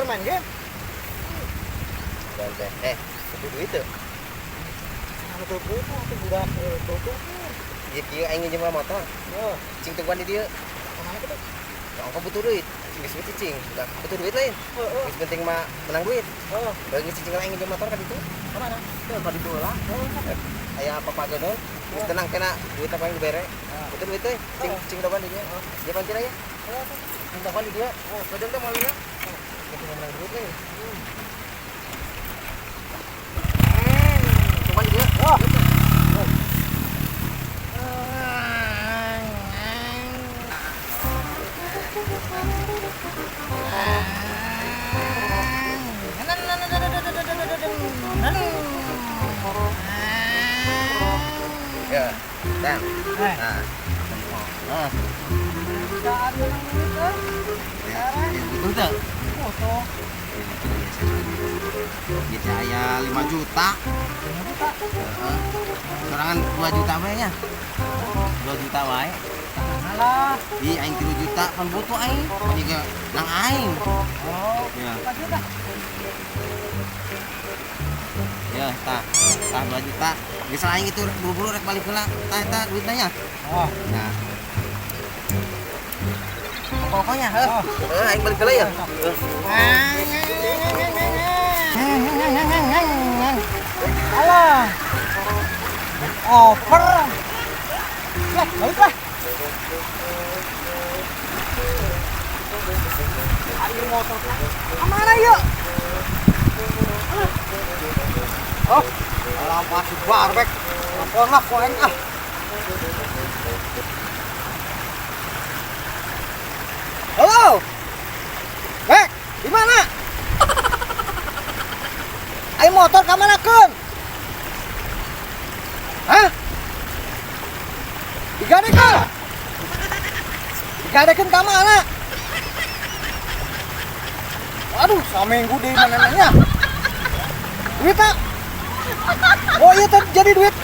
Main game. Dan teh, butuh duit tuh. Anu teu butuh atuh budak butuh. Ieu kieu, aing nginjem motor. Heeh. Cing tungguan di dieu. Kemana kitu? Ya, ongkoh butuh duit. Geus we cicing. Udah butuh duit lain. Heeh. Geus penting mah menang duit. Heeh. Bagi cicing lah, aing nginjem motor ka ditu. Kemana? Teu ka ditu lah. Aya apa gedon. Geus tenang, kena duit apa yang dibere. Butuh duit teh. Cing cing doban di dieu. Dia pancir aya. Cing doban di dieu. Oh, gedon teh moalnya. Penting menang duit lain. Tungguan di dieu. Oh. Ya. Dan. Eh. Nah. Nah. Saat menang duit eh. Ya, betul tuh. Foto. Gitu aya 5 juta. 5 juta. Heeh. Sorangan 2 juta bae nya. 2 juta wae. Alah. Ih, aing 3 juta pan butuh aing. Pan juga nang aing. Oh, Ya. 4 juta. Ya, tah. Tah 2 juta. Geus aing itu buru-buru rek balik heula. Tah eta duitna nya. Oh. Nah. Pokoknya heuh. Oh. Heuh, aing balik heula ya. Heuh. Alah. Over. Lah, balik lah. Ayo motor. Kemana yuk? Oh, Alah masuk barbek. telepon lah ku aing ah. Halo. Bek, di mana? Ayo motor ka mana keun? Hah? Digadekeun? Digadekeun ka mana? Waduh, saminggu di mana-mana. Duit tak? Oh iya teh jadi duit.